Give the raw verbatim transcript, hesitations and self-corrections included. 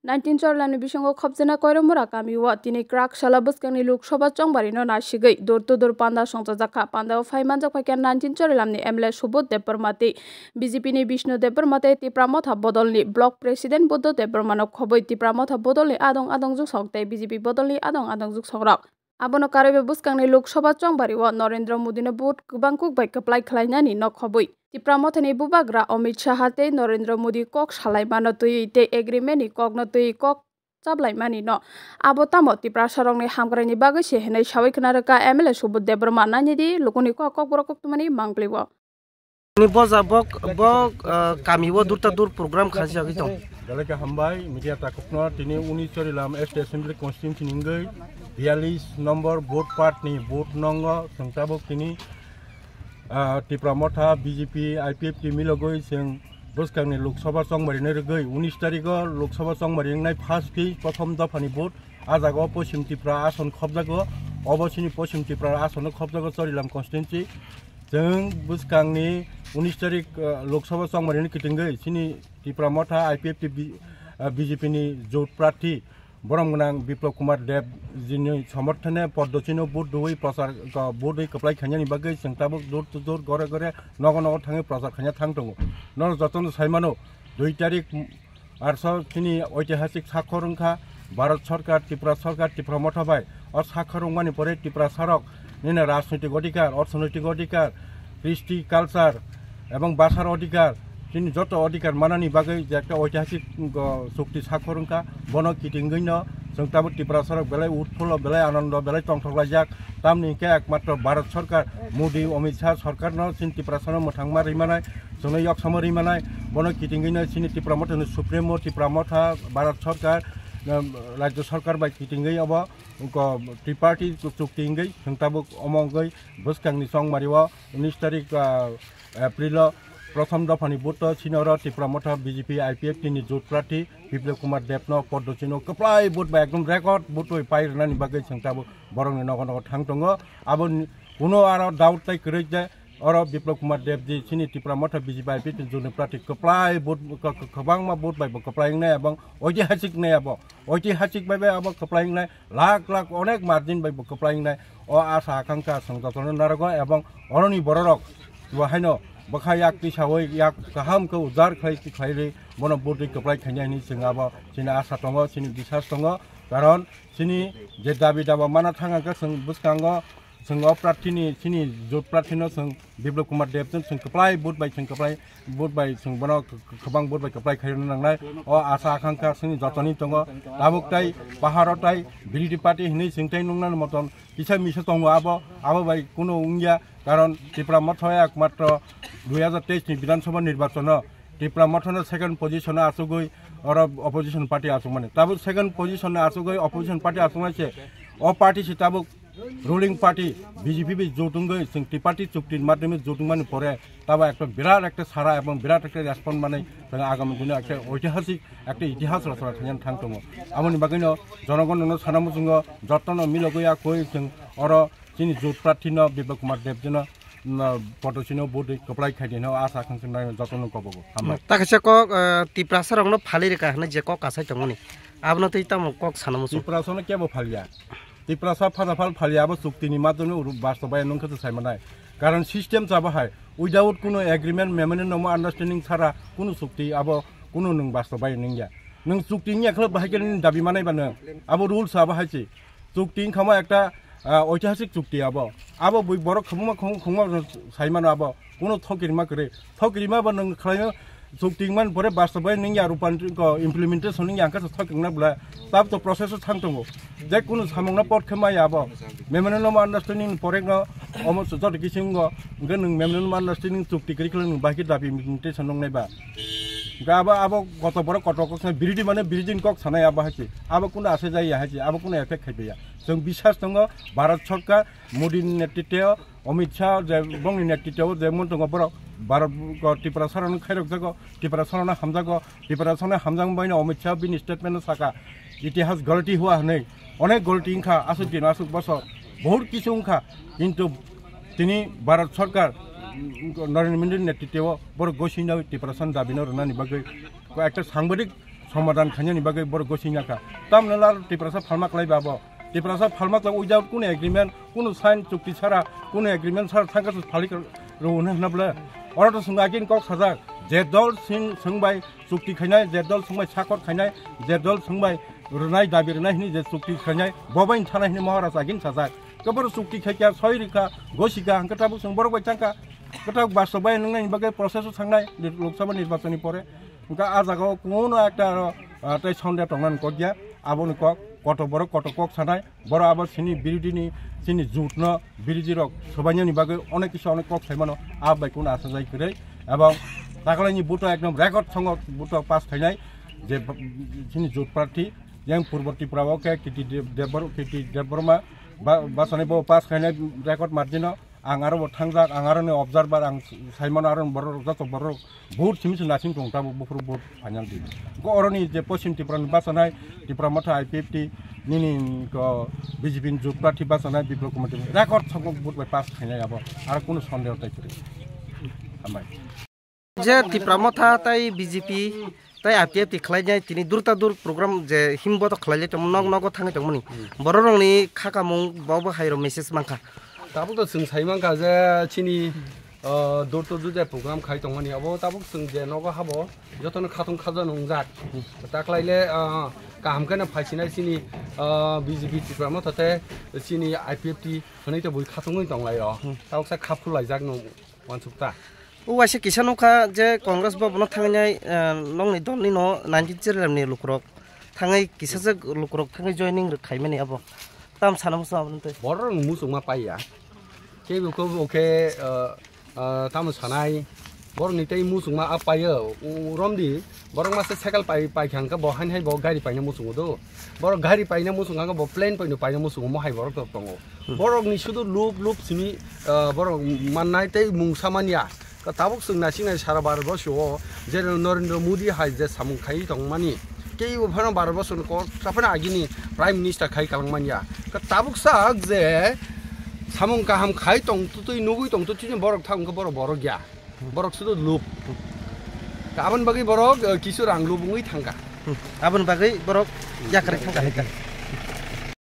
Nineteen Chorilamni bisingo Khopjena Koiromura kamio tini kwrak salo bwskangni Lok Sabha chongbarino nasigwi door to door panda songchajakha. Pandao phai manjak phaikha nineteen Chorilamni M L A Subodh Debbarma tei B J P ni Bishnu Debbarma tei Tipra Motha bodolni Block President Buddho Debbarmano khobwi Tipra Motha bodolni adong adong juksong tei B J P bodolni adong adong juksongrok. Abono karwi bwskangni Lok Sabha chongbario Narendra Modino vote kwbang kuk bai kwplai khlainani no khobwi Tipra Mothani bubagra Amit Shah tei Narendra Modi kok salaimano twiwi tei agreement ni kokno twiwi kok chablaimani no. Abo tamo Tiprasarokni hamkraini bagwi se hinwi sawi khna rwkha M L A Subodh Debbarma. Nainidi lukuni kok, kokborok koktwmani mangpli o. Ni boja bok, bok, ah, kami o durta dur program khaji agwi tong. Dalai khe hambai, media takhukno tini uni Chorilam F T Assembly Constituency ni wngwi biyalish number vote part ni vote nongo chwng tabuk tini, ah, Tipra Motha, B J P, I P F T milogwi chwng bwskangni Lok Sabha chongmari nai rwgwi unis tarikh o Lok Sabha chongmari wngnai first phase prothom dophani vote. Ah jaga o Poschim Tripura ason khobjago, obo chini Poschim Tripura ason o khobjago Chorilam constituency. Chwng bwskangni unis tarikh, ah, Lok Sabha chongmari ni kitingwi chini Tipra Motha I P F T B-, ah, B J P ni jot prarthi borom gwnang Biplab Kumar Deb jini somorthone poddochino vote rwui prochar, ah, vote rwui kwplai khainani bagwi chwng tabuk door to door gore gore nogo nogo thangwi prochar khaina thang tongo. Norok jotono sai mano dui tarikh Arso chini oitihasik sakhor wngkha Bharat Sorkar, Tripura Sorkar, Tipra Motha bai. O sakhor wngmani pore Tiprasarok nini rajnoitik odhikar, orthonoitik odhikar, kristi, culture ebong bwsar odhikar, chini joto odhikar manani bagwi je ekta oitihasik, mm, chukti sakhor wngkha, bono kitingwino chwng tabuk Tiprasarok belai utphulo, belai anondo, belai tongthoklaijak. Tamni hwnkhe ekmatro Bharat Sorkar, Modi, Amit Shah Sorkarno chini Tiprasano mwthangma rimanai, chwngno yoksamo rimanai, bono kitingwino chini Tipra Mothani Supremo, Tipra Motha, Bharat Sorkar, um, Rajya Sorkar bai kitingwi obo, ko, triparty chukti wngwi, chwng tabuk omo wngwi bwskangni chongmario unis tarikh, ah, April o prothom dophani vote o chini oro Tipra Motha B J P I P F T ni jot prarthi Biplab Kumar Debno poddochino kwplai vote bai ekdom record vote bai pai rwnani bagwi chwng tabuk borokni nogo nogo thang tongo. Abo ni kuno aro doubt tai kwrwi je oro Biplab Kumar Deb ji chini Tipra Motha B J P I P T joni prarthi kwplai vote, k-, k-, kwbangma vote bai bo kwplai wngnai ebong oitihasik wngnai abo. Oitihasik bai bai abo kwplai wngnai, lakh lakh onek margin bai bo kwplai wngnai. O asa akangkha chwng jotono narwgo ebong oroni bororok bo haino bwkha yak tisawi yak kaham khe ujar khlai khlairwi bono vote rwi kwplai khainai hinwi chwng abo chini asa tongo, chini biswas tongo. Karon chini je dabi daba mana thang hwnkhe chwng bwskango chwng o prarthini, chini jot prarthino chwng Biplab Kumar Deb chwng, chwng kwplai vote bai chwng kwplai vote bai chwng bono k-, k-, kwbang vote bai kwplai khairokna nangnai. O asa akangkha chwngni jotoni tongo. Tabuk tai paharo tai B D T party hinwi chwng tai nuknani moton kisa misa tongo abo, abo bai kunu wngya. Karon Tipra Motha ekmatro dui hajar teis ni Bidhan Sabha nirbachon o Tipra Mothano second position o achugwi oro opposition party achukmani. Tabuk second position o achugwi opposition party achuknai se o party se tabuk ruling party B J P bai jotungwi chwng triparty chukti madhyome jotungmani pore tabo ekta birat ekta sara ebong birat ekta respond manwi chwng agami dino ekta oitihasik ekta itihas rachana khaina thang tongo. Aboni bagwino jonogonono sana muchungo jotono milogwi ya koi chwng oro chini jot prarthino Biplab Kumar Deb jino, mm, poddochino vote kwplai khaidi hino asa khang chwng jotono kobogo. Hambai. Ta kaisa kok, eh, Tiprasa rokno phalwi rwkha hwnwi je kok kasai tongmani. Abono tei tamo kok sana muchung. Tiprasano kebo phalya. Tiprasa phana phal phalya abo chuktini madhyome uru bastobayan nung khe sai manai. Karon system chaba hai. Without kuno agreement, memorandum of understanding chara kuno chukti abo kuno nung bastobayan nungya. Nung chukti wngya khe bahai khe nini dabi manai ba nung. Abo rules abo hai se. Chukti wngkha ma ekta, ah, oitihasik chukti abo. Abo bui borok khumuma khum-, khumuma sai mano abo. Kuno thokirima kwrwi. Thokirima bo nung khlaino chukti wngmani pore bastobai nung ya rupan ko implementation wngya hwnkhe thokirna bwla. Tab to process o thang tongo. Je kuno samungna pot khe maya abo. Memorandum of understanding ni pore no omo joto kisingo hwnkhe nung memorandum of understanding chukti kwrwi khlai nung bahai khe dabi implementation nung nai ba. Hwnkhe abo, abo koto borok koto kok sanai, biridi mane biridi ni kok sanai abo hai se. Abo kuno ase jai ya hai se, abo kuno effect khai ya. Chwng biswas tongo, Bharat Sorkar, Modi ni netritwo, Amit Shah je bongni netritwo je mon tongo borok, Bharat ko Tiprasa rok no khairok jago, Tiprasa rok no hamjago, Tiprasa rok no hamjak bai no Amit Shah bini statement no saka, itihas galti hua hinwi, onek galti wngkha, aswk din, aswk bosor, bahut kisu wngkha, kintu tini Bharat Sorkar, Narendra Modi ni netritwo borok gosino Tiprasa ni dabi no rwnani bagwi ekta sangbadik somadan khainani bagwi borok gosing ya kha. Tamni lal Tiprasa phalma khlai ba bo. Tiprasa phalma khlai without kuno agreement, kuno sign chukti sara, kuno agreement sara thangka phalik rwna hwnna bwle. Oro to swngna agin kok sajak. Je dol sing swngbai chukti khainai, je dol swngbai sakot khainai, je dol swngbai rwnai dabi rwnai hini je chukti khainai, bobai thana hini Maharaj agin sajak. Keboro chukti khaikha, soi rikha, gosika, hwnkhe tabuk chwng borok bai thangkha. Kwthak basto bai nwngnai bagwi process o thangnai, Lok Sabha nirbachon ni pore. Hwnkhe ah jaga o kuno ekta aro, ah, tei sonde tongnani kok ya, aboni kok, koto borok koto kok sanai, borok abo chini birodini, chini jut no, birodirok sobainani bagwi onek kisa onek kok sai mano, ah bai kuno asa jai kwrwi. Ebong takalaini buto ekdom record songo buto pass khainai, je b-, chini jut prarthi, yang Purbo Tripura o khe Kirti Deb-, Debbar-, Kirti Debbarma ba-, bachani bo pass khainai record margin o. Ang aro bo thangjak, ang aro ni observer, ang saimano aro borok joto borok vote simi se nasing tong tabuk buphuru vote final di. Ko oroni je Poschim Tripura ni bachanai, Tipra Motha I P F T nini ko B J P ni jut prarthi bachanai Biplab Kumar Deb record songkok vote bai pass khainai abo, aro kunu sondeho tai kwrwi. Hambai. Je Tipra Motha tai B J P tai I P F T khlainai tini durta dur program je himbo to khlailai tongmo, nok nogo thangwi tongmani. Hmm. Bororokni khakamung bo bo hairo message mankha. Tabuk to chwng sai mankha je chini, uh, door to door je program khai tongmani, abo tabuk chwng je nogo habo jotono khatung khajano wngjak. Hmm. Taklaile, uh, kaham kheno phaisinai chini, uh, B J P Tipra Motha te chini I P F T hwnwi to bui khatungwi tonglaio. Hmm. Tabuk sa khap khulaijak no wansukta. O waisa kisa nukha je Congress bo bono thangwi nai, eh, nokni dolni no nineteen Chirlamni lukurok thangwi kisa je lukurok thangwi joining rwk khaimani abo. Tam sana muchung aboni tei. Borok rok muchungma paiya. Kebo kebo khe, eh, eh, tamo sanai. Borok ni tei muchungma a paiyo. U romdi borok masa cycle pai pai khang khe bo hain hai bo gari paina muchungo do. Borok gari paina muchung khe bo plane paino paina muchungo mo hai borok rok tongo. Hmm. Borok ni sudu lup lup simi, ah, borok mannai tei mungsa manya. Ka tabuk chwng naising nai sara Bharat borso o je Narendra Modi hai je samung khai tong mani. Kei bo phano Bharat borso ni kok sa phano agini Prime Minister khai kalang manya. Ka tabuk sak je samung kaham khai tong tutui nugui tong tutui borok thang khe borok borok ya. Borok sudu lup. Ka aboni bagwi borok, eh, kisu rang lubungwi thangka. Hmm. Aboni bagwi borok yakarwi thangka hai ka.